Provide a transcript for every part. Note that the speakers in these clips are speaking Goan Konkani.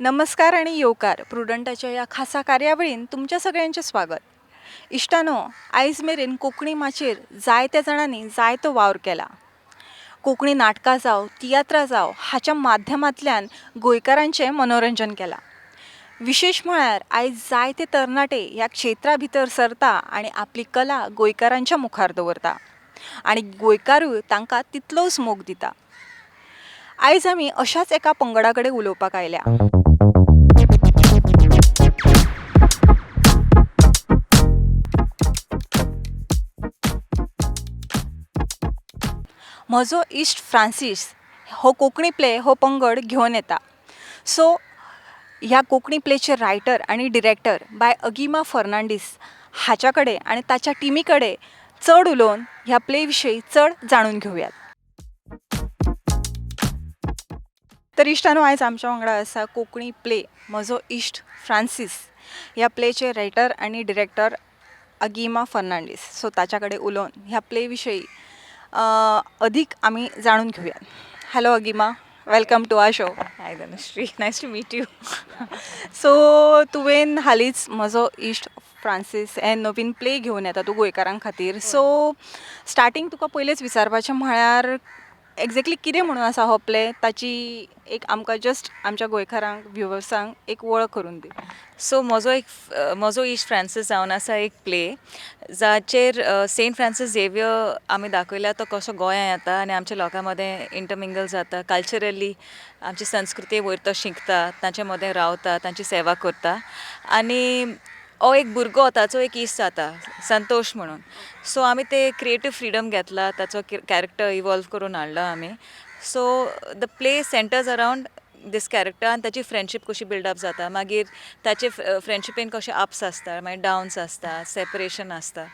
नमस्कार आनी येवकार. प्रुडंटाच्या ह्या खासा कार्यावळीन तुमच्या सगळ्यांचें स्वागत. इश्टानो, आयज मेरेन कोंकणी माचयेर जायत्या जाणांनी जायतो वावर केला. कोंकणी नाटकां जावं, तियात्रां जावं, हाच्या माध्यमांतल्यान गोंयकारांचें मनोरंजन केलां. विशेश म्हळ्यार आयज जायते तरणाटे ह्या क्षेत्रा भितर सरता आनी आपली कला गोंयकारांच्या मुखार दवरता आनी गोंयकारूय तांकां तितलोच मोग दिता. आयज आमी अशाच एका पंगडा कडेन उलोवपाक आयल्या. म्हजो इश्ट फ्रांसीस हो कोंकणी प्ले हो पंगड घेवन येता. सो ह्या कोंकणी प्लेचे रायटर आनी डिरेक्टर बाय अगिमा फर्नांडीस हाच्या कडेन आनी ताच्या टिमी कडेन चड उलोवन ह्या प्ले विशयी चड जाणून घेवयात. तर इश्टानो, आयज आमच्या वांगडा आसा कोंकणी प्ले म्हजो इश्ट फ्रांसीस ह्या प्लेचे रायटर आनी डिरेक्टर अगिमा फर्नांडीस. सो ताच्या कडेन उलोवन ह्या प्ले विशयी अदीक आमी जाणून घेवया. Hello Agima, welcome to our show. Hi Dhanashree, nice to meet you. So तुवें हालींच म्हजो इश्ट फ्रांसीस हे नवीन प्ले घेवन येता तूं गोंयकारां खातीर. सो स्टार्टींग तुका पयलेच विचारपाचें म्हळ्यार, एग्जॅक्टली कितें म्हणून आसा हो प्ले, ताची एक आमकां जस्ट आमच्या गोंयकारांक, व्युवर्सांक एक वळख करून दी. सो म्हजो इश्ट फ्रांसीस जावन आसा एक प्ले, जाचेर सेंट फ्रांसीस झेवियर आमी दाखयला, तो कसो गोंयांत येता आनी आमच्या लोकां मदें इंटरमिंगल जाता, कल्चरली आमची संस्कृती वयर तो शिकता, तांचे मदें रावता, तांची सेवा करता आनी हो एक भुरगो ताचो एक इश्ट जाता संतोष म्हणून. सो आमी ते क्रिएटीव फ्रिडम घेतला, ताचो कॅरेक्टर इवॉल्व करून हाडला आमी. So the play centers around this character आनी ताची फ्रेंडशीप कशी बिल्डअप जाता, मागीर ताचे फ्रेंडशिपेन कशे अप्स आसता, मागीर डावन्स आसता, सेपरेशन आसता.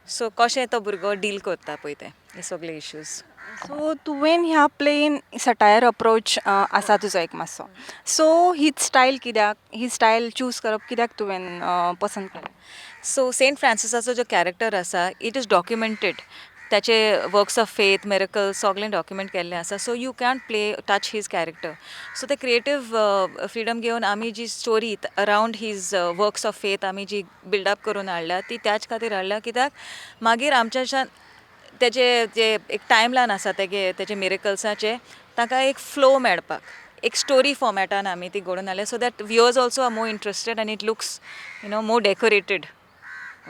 सो कशें तो भुरगो डील करता पळय ते हे सगळे इश्यूज. सो तुवें ह्या प्लेन सटायर अप्रोच आसा तुजो एक मातसो. सो हीच स्टायल कित्याक, ही स्टायल चूज करप कित्याक तुवें पसंत केलें? सो सेंट फ्रांसिसाचो जो कॅरेक्टर आसा, it is documented. ताचे वर्क्स ऑफ फेथ, मिरकल्स सगळें डॉक्युमेंट केल्लें आसा. So you can't play touch his character. So ते क्रिएटीव फ्रिडम घेवन आमी जी story around his works of faith आमी जी बिल्डअप करून हाडल्या, ती त्याच खातीर हाडल्या, कित्याक मागीर आमच्याच्यान तेजे जे एक टायमलायन आसा तेगे, तेजे मिरकल्साचे, ताका एक फ्लो मेळपाक एक स्टोरी फॉर्मेटान आमी ती घडोवन हाडल्या, so that viewers also are more interested and it looks more decorated.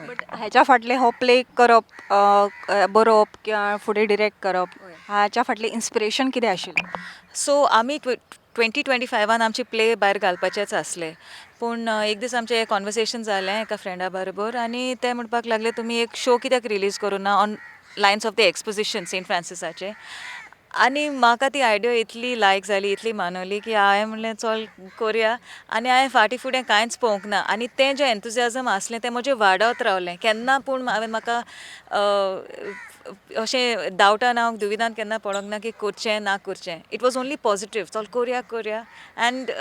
But ह्याच्या फाटलें हो प्ले करप, बरोवप किंवा फुडें डिरेक्ट करप, हाच्या फाटलें इन्स्पिरेशन कितें आशिल्लें? सो आमी 2025न आमची प्ले भायर घालपाचेच आसले, पूण एक दीस आमचें कॉन्वर्सेशन जालें एका फ्रेंडा बरोबर आनी ते म्हणपाक लागले, तुमी एक शो कित्याक रिलीज करूं ना on lines of the exposition Saint फ्रांसिसाचे? आनी म्हाका ती आयडिया इतली लायक जाली, इतली मानवली की हांवें म्हणलें, चल करुया. आनी हांवें फाटीं फुडें कांयच पळोवंक ना आनी तें जें एन्थुजियाजम आसलें तें म्हजें वाडत रावलें. केन्ना पूण हांवें म्हाका अशें डावटान, हांव दुविदान केन्ना पडोंक ना की करचें ना करचें. It was only positive, चल करुया करुया. एंड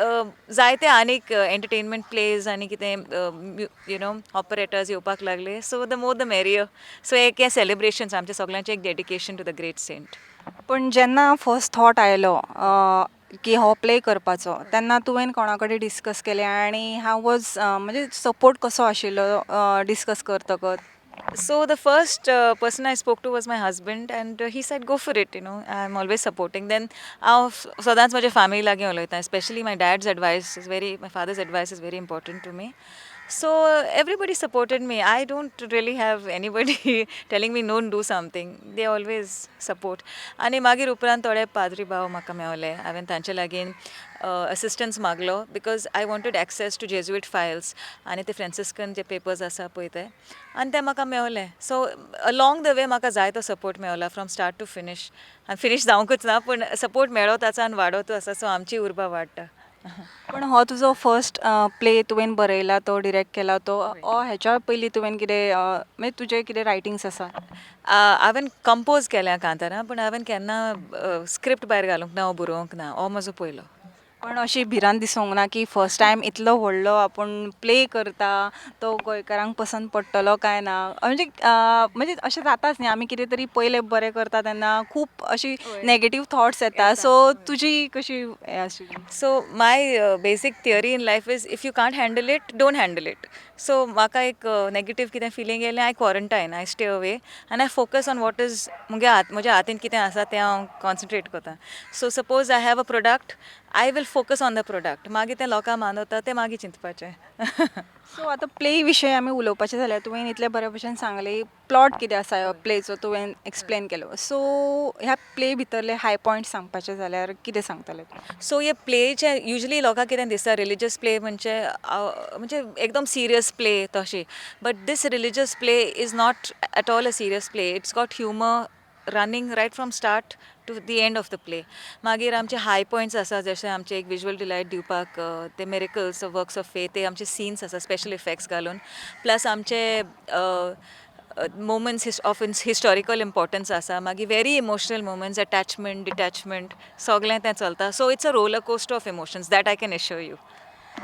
जायते आनीक एंटरटेनमेंट प्लेज आनी कितें ऑपरेटर्स येवपाक लागले. So the more the merrier. So एक हें सेलिब्रेशन आमचें सगल्यांचें, एक dedication to the great saint. पण जेन्ना फर्स्ट थॉट आयलो की हो प्ले करपाचो, तेन्ना तुवें कोणा कडेन डिस्कस केलें आनी हाव वॉज, म्हणजे सपोर्ट कसो आशिल्लो डिस्कस करतकच? So the first person I spoke to was my husband, and he said, "Go for it. I'm always supporting." Then हांव सदांच म्हज्या फॅमिली लागीं उलयता. Especially my father's advice is very important to me. So everybody supported me. I don't really have anybody telling me, "No, do something." They always support. आनी मागीर उपरांत थोडे पाद्री भाव म्हाका मेवले. हांवें तांचे लागीं assistance मागलो because I wanted access to Jesuit files आनी ते फ्रांसिस्कन जे पेपर्स आसा पळय ते, आनी ते म्हाका मेवले. सो अलॉंग the वे म्हाका जायतो सपोर्ट मेवला फ्रॉम स्टार्ट टू फिनीश. आनी फिनीश जावंकूच ना, पूण सपोर्ट मेळत आसा आनी वाडत आसा. सो आमची उर्बा वाडटा. पण हो तुजो फर्स्ट प्ले तुवें बरयला तो, डिरेक्ट केला तो, ओ ह्याच्या पयलीं तुवें कितें, म्हणजे तुजें कितें रायटिंग्स आसा? हांवें कंपोज केल्या कांतारां, पूण हांवें केन्ना स्क्रिप्ट भायर घालूंक ना, हो बरोवंक ना. हो म्हजो पयलो. पण अशी भिरांत दिसूंक ना की फर्स्ट टायम इतलो व्हडलो आपूण प्ले करता, तो गोंयकारांक पसंत पडटलो काय ना? म्हणजे अशें जाताच न्ही, आमी कितें तरी पयलें बरें करता तेन्ना खूब अशी नेगेटीव थॉट्स येता. सो तुजी कशी हें आशिल्ली? So my basic theory in life is, if you can't handle it, don't handle it. So म्हाका एक नेगेटीव कितें फिलींग येयलें, I quarantine, I stay away आनी I focus on what is मुगे हात, म्हज्या हातीन कितें आसा तें हांव कॉन्सन्ट्रेट करता. So suppose I have a product, I will focus on the product. मागीर तें लोकांक मानवता तें मागीर चिंतपाचें. सो आतां प्ले विशय आमी उलोवपाचें जाल्यार, तुवें इतले बरे भशेन सांगलें, प्लॉट कितें आसा प्लेचो तुवें एक्सप्लेन केलो. सो ह्या प्ले भितरले हाय पॉयंट सांगपाचे जाल्यार कितें सांगतलें तूं? सो हे प्लेचे युजली लोकांक कितें दिसता, रिलिजियस प्ले म्हणजे एकदम सिरियस प्ले तशें, but this religious play is not at all a serious play. It's got humour running right from start to the end of the play. मागीर आमचे हाय पॉयंट्स आसा, जशें आमचे एक विज्युअल डिलायट दिवपाक ते मिरेकल्स, वर्क्स ऑफ फेथ, ते आमचे सीन्स आसा स्पेशल इफेक्ट्स घालून, प्लस आमचे moments of historical importance आसा. मागीर very emotional moments, attachment, detachment, सगळें तें चलता. So it's a roller coaster of emotions, that I can assure you.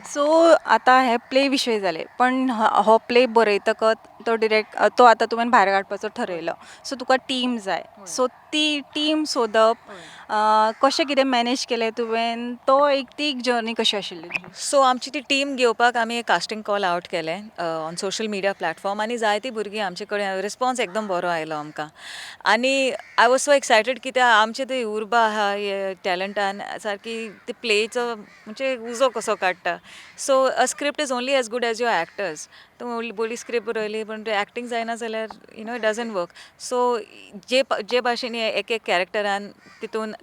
So आतां हे प्ले विशय जाले, पण हो प्ले बरयतकच तो डिरेक्ट, तो आतां तुवें भायर काडपाचो ठरयलो, सो तुका टीम जाय. सो ती टीम सोदप कशें कितें मॅनेज केलें तुवें? तो एक ती एक जर्नी कशी आशिल्ली तुजी? सो आमची ती टीम घेवपाक आमी एक कास्टींग कॉल आवट केलें ऑन सोशल मिडिया प्लॅटफॉर्म आनी जायतीं भुरगीं आमचे कडेन, रिस्पॉन्स एकदम बरो आयलो आमकां आनी I was so excited कित्याक आमचे ती उर्बा आहा टॅलंटान सारकी, ती प्लेचो म्हणजे उजो कसो काडटा. So a script is only as good as your actors. तूं बरी स्क्रिप्ट बरयली पण एक्टींग जायना जाल्यार it doesn't work. So जे भाशेन एक एक कॅरेक्टरान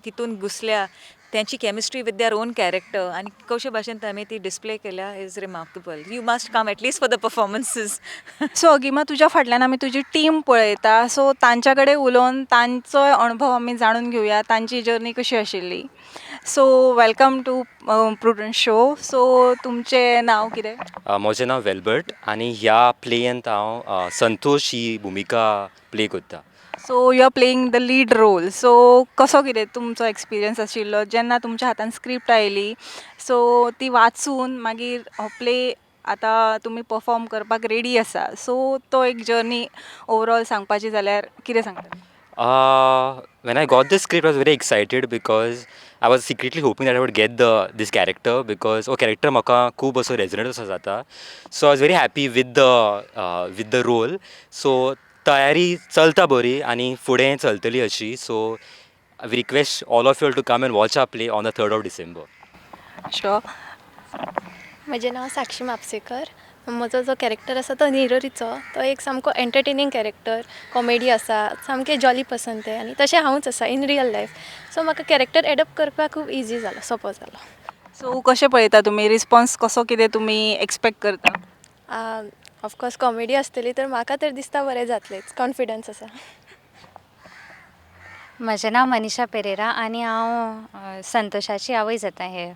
तितून घुसल्या, तेंची chemistry with their own character आनी कशे भाशेन तामी ती डिस्प्ले केल्या is remarkable. You must come at least for the performances. So अगिमा, तुज्या फाटल्यान आमी तुजी टीम पळयता. सो तांच्या कडेन उलोवन तांचोय अणभव आमी जाणून घेवया, तांची जर्नी कशी आशिल्ली. So welcome to Prudent show. So तुमचें नांव कितें? म्हजें नांव वेल्बर्ट आनी ह्या प्लेयंत हांव संतोष ही भुमिका प्ले करता. So you are playing the lead role. So कसो कितें तुमचो एक्सपिरियन्स आशिल्लो जेन्ना तुमच्या हातान स्क्रिप्ट आयली? सो ती वाचून मागीर हो प्ले आतां तुमी परफॉर्म करपाक रेडी आसा, सो तो एक जर्नी ओवरऑल सांगपाची जाल्यार कितें सांगतले? When I got the script, I was very excited because I was secretly hoping that I would get the this character, because हो character म्हाका खूब असो रेजोनेट असो जाता. So I was very happy with the role. So तयारी चलता बरी आनी फुडें चलतली अशी. So we request all of you to come and watch our play on the 3rd of December. Sure. म्हजें नांव साक्षी म्हापसेकर. म्हजो जो कॅरेक्टर आसा तो निरोरीचो. तो एक सामको एंटरटेनींग कॅरेक्टर, कॉमेडी आसा, सामकें जॉली पर्सन तें आनी तशें हांवूच आसा इन रियल लायफ. सो म्हाका कॅरेक्टर एडप्ट करपाक खूब इजी जालो, सोंपो जालो. सो कशें पळयता तुमी, रिस्पॉन्स कसो कितें तुमी एक्सपेक्ट करता? ऑफकोर्स कॉमेडी आसतली, तर म्हाका तर दिसता बरें जातलेंच, कॉन्फिडन्स आसा. म्हजें नांव मनीषा पेरेरा आनी हांव संतोषाची आवय जाता, हे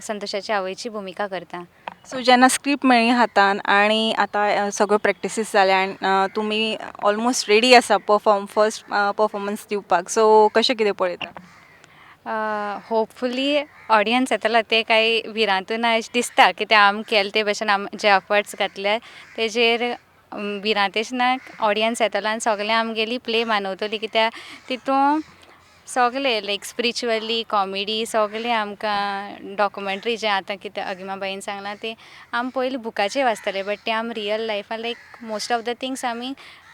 संतोषाची आवयची भुमिका करता. सो जेन्ना स्क्रिप्ट मेळ्ळी हातान आनी आतां सगळ्यो प्रॅक्टिसीस जाल्या आनी तुमी ऑलमोस्ट रेडी आसा फर्स्ट परफॉर्मन्स दिवपाक, सो कशें कितें पळयता? होपफुली ऑडियन्स येतलो, ते कांय भिरांतूय ना अशें दिसता, कित्याक आमी केले ते भशेन, आमी जे एफर्ट्स घातले तेजेर भिरांतेश ना. ऑडियन्स येतलो आनी सगळें आमगेली प्ले मानवतली, कित्याक तितून सगळे लायक स्पिरिच्युअली, कॉमेडी, सगळें आमकां डॉक्युमेंट्री जें आतां कितें अगिमा बाईन सांगलां तें आमी पयलीं बुकाचेर वाचताले, बट तें आमी रियल लायफान like most of the things आमी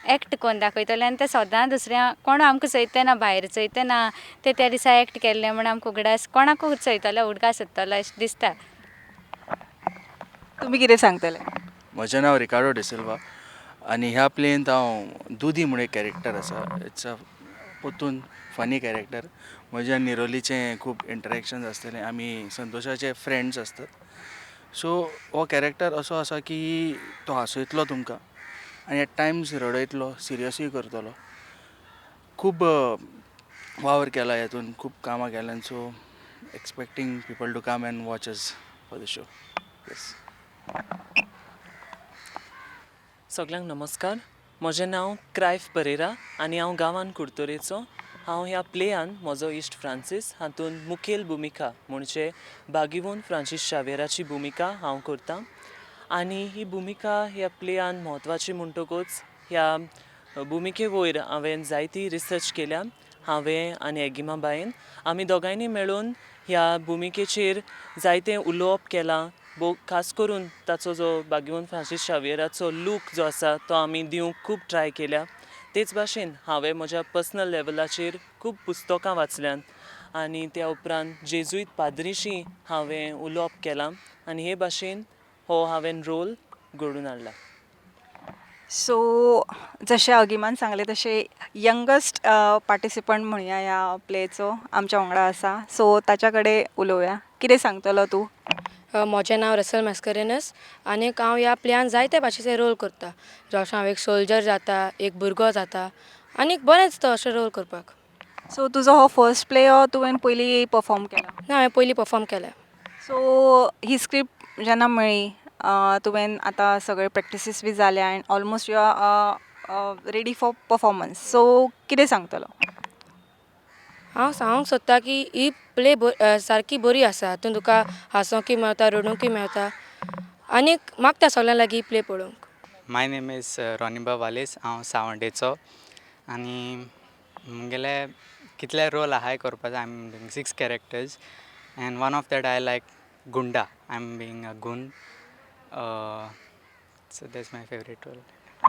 एक्ट करून दाखयतले आनी तें सदां दुसऱ्या कोण आमकां चोयतना, भायर चोयतना ते त्या दिसा एक्ट केल्लें म्हण आमकां उगडास, कोणाकूच चोयतलो उडगास जातलो अशें दिसता. तुमी कितें सांगतले? म्हजें नांव रिकार्डो डिसिल्वा आनी ह्या प्लेंत हांव दुदी म्हूण एक कॅरेक्टर आसा. It's a पोतून funny character. म्हज्या निरोलीचें खूब इंटरेक्शन आसतलें. आमी संतोषाचे फ्रेंड्स आसतात. सो हो कॅरेक्टर असो आसा की तो हांसयतलो तुमकां आनी एट टायम्स रडयतलो, सिरियसूय करतलो. खूब वावर केला हेतून, खूब कामां केल्यान. So expecting people to come and watch us for the show, yes. सगल्यांक नमस्कार. म्हजें नांव क्रायफ परेरा आनी हांव गांवान कुडतरेचो. हांव ह्या प्लेयान म्हजो इश्ट फ्रांसीस हातूंत मुखेल भुमिका म्हणजे बागीवोन फ्रांसीस शावेराची भुमिका हांव करतां आनी ही भुमिका ह्या प्लेयान म्हत्वाची म्हणटकूच ह्या भुमिके वयर हांवें जायती रिसर्च केल्या. हांवें आनी एगिमा बायन आमी दोगांयनी मेळून ह्या भुमिकेचेर जायतें उलोवप केलां. खास करून ताचो जो बागीवोन फ्रांसीस शावेराचो लूक जो आसा तो आमी दिवंक खूब ट्राय केल्या. तेच भाशेन हांवें म्हज्या पर्सनल लेवलाचेर खूब पुस्तकां वाचल्यांत आनी त्या उपरांत जेजुईत पाद्रीशी हांवें उलोवप केलां आनी हे भाशेन हो हांवें रोल घडोवन हाडला. सो जशें अगिमान सांगलें तशें यंगस्ट पार्टिसिपंट म्हणया ह्या प्लेचो आमच्या वांगडा आसा. सो ताच्या कडेन उलोवया. कितें सांगतलो तूं? म्हजें नांव रसल मास्करेनस आनीक हांव ह्या प्लेयान जायते भाशेचे रोल करता. जशें हांव एक सोल्जर जाता, एक भुरगो जाता आनीक बरें दिसता अशें रोल करपाक. सो तुजो हो फर्स्ट प्ले हो तुवें पयलीं परफॉर्म केला? ना, हांवें पयलीं परफॉर्म केल्या. सो ही स्क्रिप्ट जेन्ना मेळ्ळी, तुवें आतां सगळे प्रॅक्टिसीस बी जाल्या and almost you are ready for performance, so कितें सांगतलो? हांव सांगूंक सोदता की ही प्ले सारकी बरी आसा. हातूंत तुका हांसोंकूय मेवता, रडूंकय मेवता आनीक मागता सगल्यां लागीं ही प्ले पळोवंक. My name is Roniba Wallace. हांव सांवड्डेचो आनी म्हगेले कितले रोल आहाय करपाचे. I am doing six characters and one of that I like Gunda. I am being a goon, so that's my favourite role.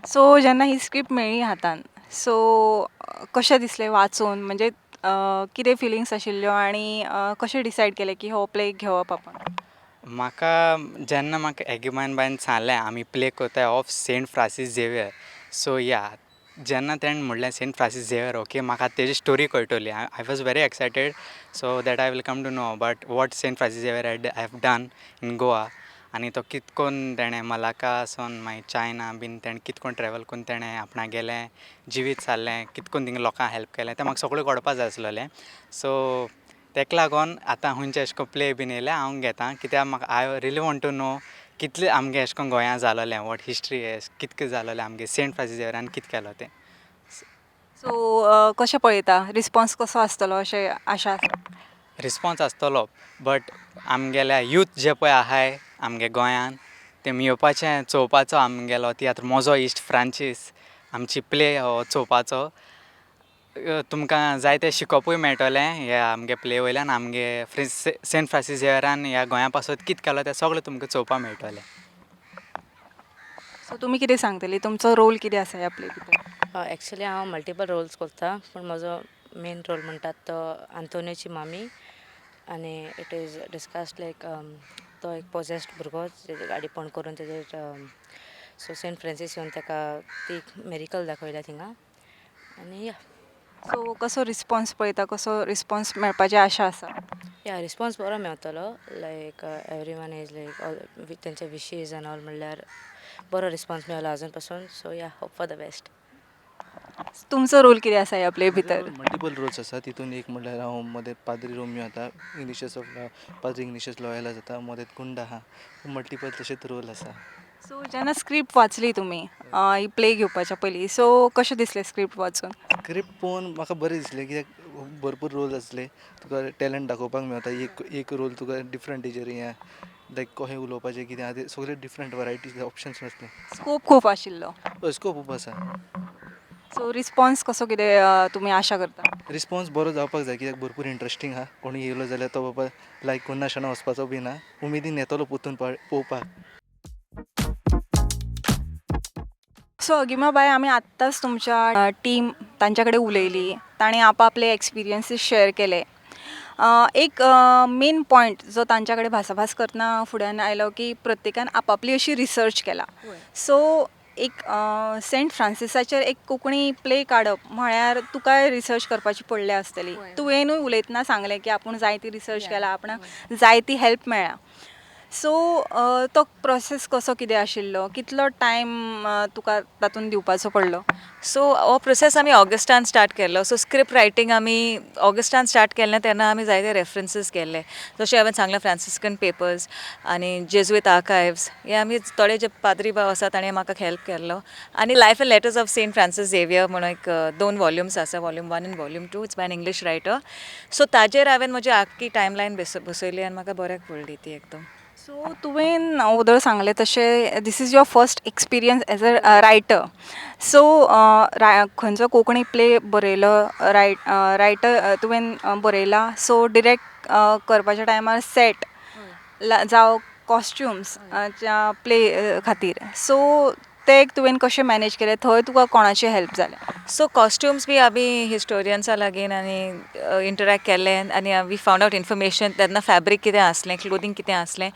So जेन्ना ही स्क्रिप्ट मेळ्ळी हातान, सो कशें दिसलें वाचून? म्हणजे कितें फिलिंग्स आशिल्ल्यो आनी कशें डिसायड केलें की हो प्ले घेवप आपूण? म्हाका जेन्ना म्हाका एगिमान बायन सांगलें आमी प्ले कोत्ताय of Saint Francis Xavier, so yeah, जेन्ना तेणें म्हणलें सेंट फ्रांसीस झेवियर, ओके, म्हाका तेजी story कळटली. I was very excited so that I will come to know about what Saint Francis Xavier had have done in Goa आनी तो कितकोन तेणें मलाका सोन मागीर चायना बीन तेणें कितकोन ट्रॅवल कोन्न तेणें आपणागेलें जिवीत सारलें, कितकोन थिंग लोकांक हॅल्प केलें तें म्हाका सगळें कळपा जाय आसलोलें. सो तेका लागोन आतां खुंयचे अशें कोन्न प्ले बीन येयल्यार हांव घेता कित्याक म्हाका I really want to know कितलें आमगे अशें कोन्न गोंया जालोलें, what history कितकें जालोलें आमगे सेंट फ्रांसीस झेवियरान कित केलो तें. सो कशें पळयता, रिस्पोन्स कसो आसतलो अशें आशा आसा? रिस्पोन्स आसतलो, बट आमगेल्या यूथ जे पळय आहाय आमगे गोंयान तेमी येवपाचें चोवपाचो आमगेलो तियात्र म्हजो इश्ट फ्रांसीस आमची प्ले हो चोवपाचो. तुमकां जायतें शिकोवपूय मेळटलें ह्या आमगे प्ले वयल्यान. आमगे सेंट फ्रांसीस झेवियरान ह्या गोंया पासत कित केलो तें सगळें तुमकां चोवपा मेळटलें. सो तुमी कितें सांगतली, तुमचो रोल कितें आसा ह्या प्ले भितर? एक्चुली हांव मल्टिपल रोल्स करता, पूण म्हजो मेन रोल म्हणटात तो आंतोनियोची मामी आनी it is discussed लायक तो एक पोजेस्ड भुरगो गाडीपण करून तेजेर, सो सेंट फ्रांसीस येवन ताका ती मिरेकल दाखयल्या थिंगा आनी या. सो कसो रिस्पोन्स पळयता, कसो रिस्पोन्स मेळपाची आशा आसा? या, रिस्पोन्स बरो मेवतलो. Like everyone is like all तेंचे विशीज एंड ऑल, म्हणल्यार बरो रिस्पोन्स मेवला अजून पासून. So yeah, hope for the best. तुमचो रोल कितें आसा ह्या प्ले भितर? मल्टिपल रोल्स आसा. तितून एक म्हणल्यार हांव मदें पाद्री रोमियो जाता, इग्नेशियस ऑफ पाद्री इग्नेशियस लॉयला जाता, मदेंत गुंडा आहा. मल्टिपल तशेंच रोल आसा. सो जेन्ना स्क्रिप्ट वाचली तुमी ही प्ले घेवपाच्या पयलीं, सो कशें दिसलें स्क्रिप्ट वाचून? स्क्रिप्ट पळोवन म्हाका बरें दिसलें कित्याक भरपूर रोल आसले, तुका टॅलंट दाखोवपाक मेवता. एक एक रोल तुका डिफरंट हेजेर हें लायक कशें उलोवपाचें कितें आहा तें सगळें डिफरंट वरायटीज ऑप्शन्स आसले. स्कोप खूब आशिल्लो? हय, स्कोप खूब आसा. सो रिस्पोन्स कसो कितें तुमी आशा करता? रिस्पोन्स बरो जावपाक जाय कित्याक भरपूर इंट्रस्टींग आहा. कोणूय येयलो जाल्यार तो बाबा लायक करनासतना वचपाचो बी ना, उमेदीन येतलो परतून पळोवपाक. सो अगिमा बाय, आमी आत्ताच तुमच्या टीम तांच्या कडेन उलयली. तांणी आपआपले एक्सपिरियन्सीस शेअर केले. एक मेन पॉयंट जो तांच्या कडेन भासाभास करतना फुड्यान आयलो की प्रत्येकान आपापली अशी रिसर्च केला. सो एक सेंट फ्रांसिसाचेर एक कोंकणी प्ले काडप म्हळ्यार तुकाय रिसर्च करपाची पडल्या आसतली. तुवेंनूय उलयतना सांगलें की आपूण जायती रिसर्च केला, आपणाक जायती हेल्प मेळ्ळा. सो तो प्रोसेस कसो कितें आशिल्लो, कितलो टायम तुका तातूंत दिवपाचो पडलो? सो हो प्रोसेस आमी ऑगस्टान स्टार्ट केल्लो. सो स्क्रिप्ट रायटींग आमी ऑगस्टान स्टार्ट केल्लें. तेन्ना आमी जायते रेफरन्सीस केल्ले, जशें हांवें सांगलें, फ्रांसिस्कन पेपर्स आनी जेजुईत आर्कायव्स हे आमी थोडे जे पाद्री भाव आसा ताणें म्हाका हेल्प केल्लो आनी Life and Letters of Saint Francis Xavier म्हणून एक दोन वॉल्युम्स आसा, volume one आनी volume two. It's by an English writer. So ताजेर हांवें म्हजी आख्खी टायमलायन बसयली आनी म्हाका बऱ्याक पडली ती एकदम. सो तुवें वोदोळ सांगलें तशें, this is your first experience as a writer. So खंयचो कोंकणी प्ले बरयलो, रायटर तुवें बरयला, सो डिरेक्ट करपाच्या टायमार सेट जावं कॉस्ट्युम्स प्ले खातीर, सो ते तुवें कशें मॅनेज केलें? थंय तुका कोणाची हेल्प जाल्या? सो कॉस्ट्युम्स बी आमी हिस्टोरियन्सा लागीं आनी इंटरॅक्ट केले आनी we found out information, तेन्ना फॅब्रीक कितें आसलें, क्लोदींग कितें आसलें.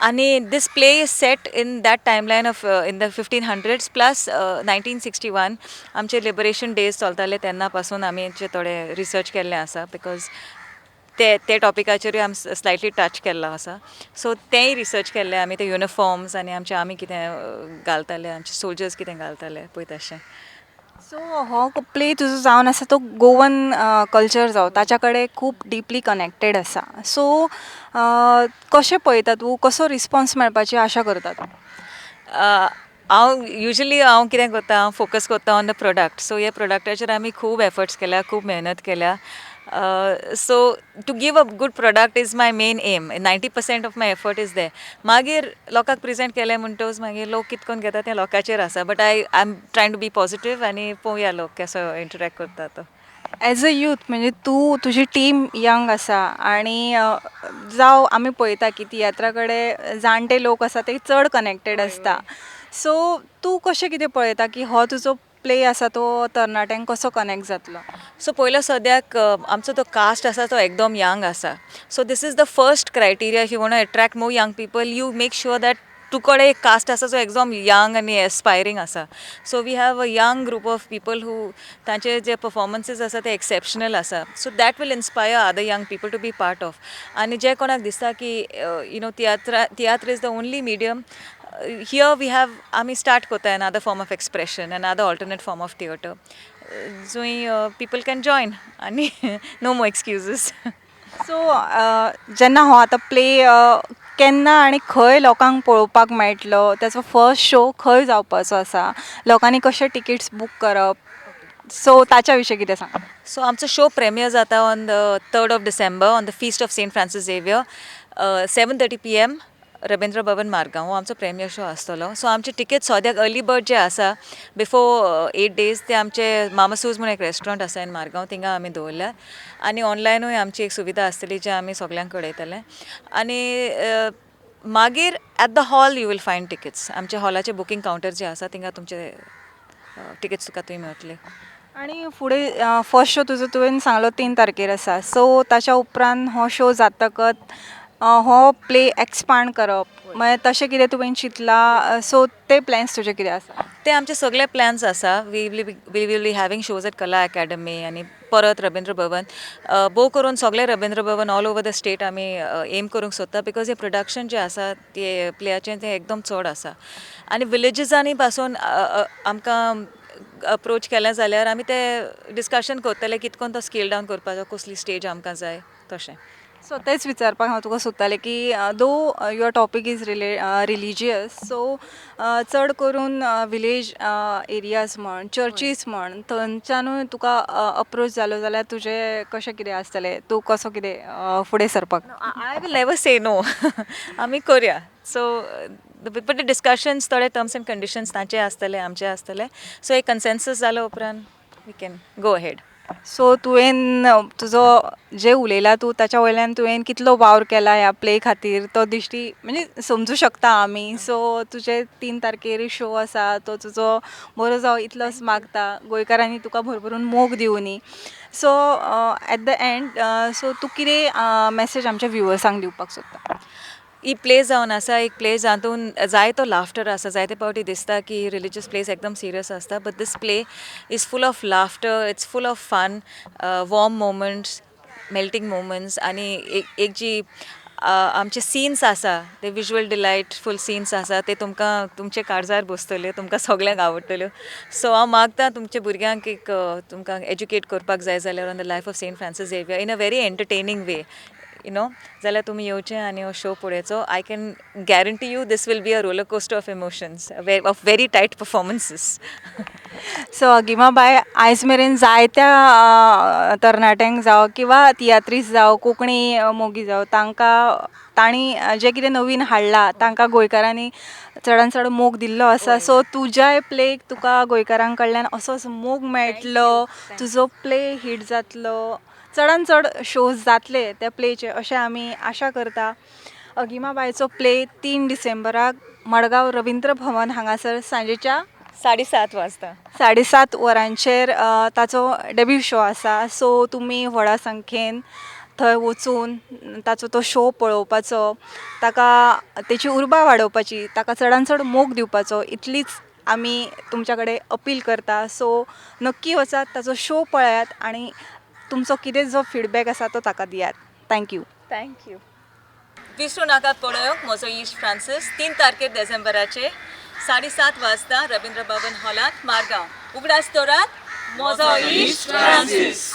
आनी this play is set in that timeline of in the 1500s plus 1961, आमचे लिबरेशन डेज चलताले तेन्ना पासून आमी थोडे रिसर्च केल्लें आसा, because ते ते टॉपिकाचेरूय आमी स्लायटली टच केल्लो आसा. सो तेंय रिसर्च केल्लें आमी, ते युनिफॉर्म्स आनी आमचे आमी कितें घालताले, आमचे सोल्जर्स कितें घालताले पळय तशें. सो हो प्ले तुजो जावन आसा तो गोवन कल्चर जावं ताच्या कडेन खूब डिपली कनेक्टेड आसा. सो कशें पळयता तूं, कसो रिस्पोन्स मेळपाची आशा करता तूं? हांव युजली हांव कितें करता, हांव फोकस करता ऑन the product. So हे प्रोडक्टाचेर आमी खूब एफर्ट्स केल्या, खूब मेहनत केल्या. So to give a good product is my main aim. 90% of my effort is there. मागीर लोकांक प्रेजेंट केलें म्हणटकच मागीर लोक कितकोन घेता तें लोकांचेर आसा, but I am trying to be positive आनी पळोवया लोक कसो इंटरॅक्ट करता तो. एज अ यूथ, म्हणजे तूं, तुजी टीम यंग आसा आनी जावं आमी पळयता की तियात्रा कडेन जाणटे लोक आसा ते चड कनेक्टेड आसता. सो तूं कशें कितें पळयता की हो तुजो प्ले आसा तो तरणाट्यांक कसो कनेक्ट जातलो? सो पयलो सद्याक आमचो तो कास्ट आसा तो एकदम यंग आसा. So this is the first criteria. If you want attract more young people, you make sure that तुकडे एक कास्ट आसा जो एकदम यंग आनी एस्पायरींग आसा. So we have a young group of people who तांचे जे परफॉर्मन्सीस आसा ते एक्सेप्शनल आसा, so that will inspire other young people to be part of. आनी जे कोणाक दिसता की you know tiatr is the only medium, here we have, आमी स्टार्ट करता another form of expression, another alternate form of theatre जंय पिपल can join आनी नो मोर एक्सक्युजीस. सो जेन्ना हो आतां प्ले केन्ना आनी खंय लोकांक पळोवपाक मेळटलो? ताचो फर्स्ट शो खंय जावपाचो आसा? लोकांनी कशे टिकेट्स बूक करप? सो ताच्या विशीं कितें सांग. सो आमचो शो प्रेमियर जाता on the 3rd of December, on the feast of Saint Francis Xavier, 7:30 p.m., Rabindra Bhavan, Margao. हो आमचो प्रेमियर शो आसतलो. सो आमचे टिकेट सद्याक अर्ली बर्ड जे आसा, बिफोर 8 डेज, ते आमचे मामासूज म्हणून एक रेस्टॉरंट आसा इन मारगांव, थिंगा आमी दवरल्या आनी ऑनलायनूय आमची एक सुविधा आसतली जी आमी सगल्यांक कळयतले. आनी मागीर at the hall you will find tickets. आमच्या हॉलाचे बुकींग कावंटर जे आसा, थिंगा तुमचे टिकेट्स तुका थंय मेळटले. आनी फुडें फर्स्ट शो तुजो तुवें सांगलो 3 तारखेर आसा. सो ताच्या उपरांत हो शो जातकच हो प्ले एक्सपांड करप, मागीर तशें कितें तुवें चिंतलां? सो ते प्लॅन्स तुजे कितें आसा? ते आमचे सगळे प्लॅन्स आसा. We will be having shows at Kala Academy आनी परत रविंद्र भवन, भोव करून सगळे Ravindra Bhavan all over the state आमी एम करूंक सोदता, because हे प्रोडक्शन जें आसा ते प्लेयाचें तें एकदम चड आसा आनी विलेजीसांनी पासून आमकां अप्रोच केलें जाल्यार आमी ते डिस्कशन करतले कितकोन तो स्केल डावन करपाचो, कसली स्टेज आमकां जाय तशें. सो तेंच विचारपाक हांव तुका सोदतालें की though your topic is religious, so चड करून विलेज एरियाज म्हण, चर्चीस म्हण, थंयच्यानूय तुका अप्रोच जालो जाल्यार तुजें कशें कितें आसतलें? तूं कसो कितें फुडें सरपाक? I will never say no. आमी करया. सो बट डिस्कशन्स, थोडे टर्म्स एंड कंडिशन्स तांचे आसतले, आमचे आसतले. सो एक कन्सेन्सस जालो उपरांत we can go ahead. So तुवें तुजो जें उलयला तूं, ताच्या वयल्यान तुवें कितलो वावर केला ह्या प्ले खातीर तो दिश्टी म्हणजे समजूं शकता आमी. सो तुजे 3 तारखेर शो आसा, तो तुजो बरो जावं इतलोच मागता. गोंयकारांनी तुका भरभरून मोग दिवनी. So at the end, so तूं कितें मॅसेज आमच्या व्युवर्सांक दिवपाक सोदता? ही प्ले जावन आसा एक प्ले जातून जायतो लाफ्टर आसा. जायते फावटी दिसता की रिलीजियस प्लेस एकदम सिरियस आसता, but this play is full of laughter, it's full of fun, warm moments, melting moments. आनी एक एक जी आमचे सीन्स आसा ते विज्युअल डिलायटफूल सीन्स आसा, ते तुमकां तुमचे काळजार बसतले, तुमकां सगल्यांक आवडटल्यो. सो हांव मागता तुमच्या भुरग्यांक एक तुमकां एज्युकेट करपाक जाय जाल्यार on the life of Saint Francis Xavier in a very entertaining way जाल्यार तुमी येवचें आनी हो show पळोवचो. I can guarantee you this will be a roller coaster of emotions, of very tight performances. So अगिमाबाय, आयज मेरेन जायत्या तरणाट्यांक जावं किंवा तियात्रीस जावं, कोंकणी मोगी जावं, तांकां तांणी जें कितें नवीन हाडलां तांकां गोंयकारांनी चडान चड मोग दिल्लो आसा. सो तुज्याय प्लेक तुका गोंयकारां कडल्यान असोच मोग मेळटलो, तुजो प्ले हीट जातलो, चडान चड शोज जातले त्या प्लेचे अशें आमी आशा करता. अगिमाबायचो प्ले 3 डिसेंबराक मडगांव रविंद्र भवन हांगासर सांजेच्या 7:30 वाजता. 7:30 वरांचेर ताचो डेब्यू शो आसा. सो तुमी व्हडा संख्येन थंय वचून ताचो तो शो पळोवपाचो, ताका तेची उर्बा वाडोवपाची, ताका चडान चड मोग दिवपाचो, इतलीच आमी तुमच्या कडेन अपील करता. सो नक्की वचात, ताचो शो पळयात आनी तुमचो कितें जो फिडबॅक आसा तो ताका दियात. Thank you. Thank you. विसरू नाकात पळोवंक म्हजो इश्ट फ्रांसीस, 3 तारखेर डिसेंबराचे 7:30 वाजता रवींद्र भवन हॉलांत, मारगांव. उगडास दवरात, म्हजो इश्ट फ्रांसीस.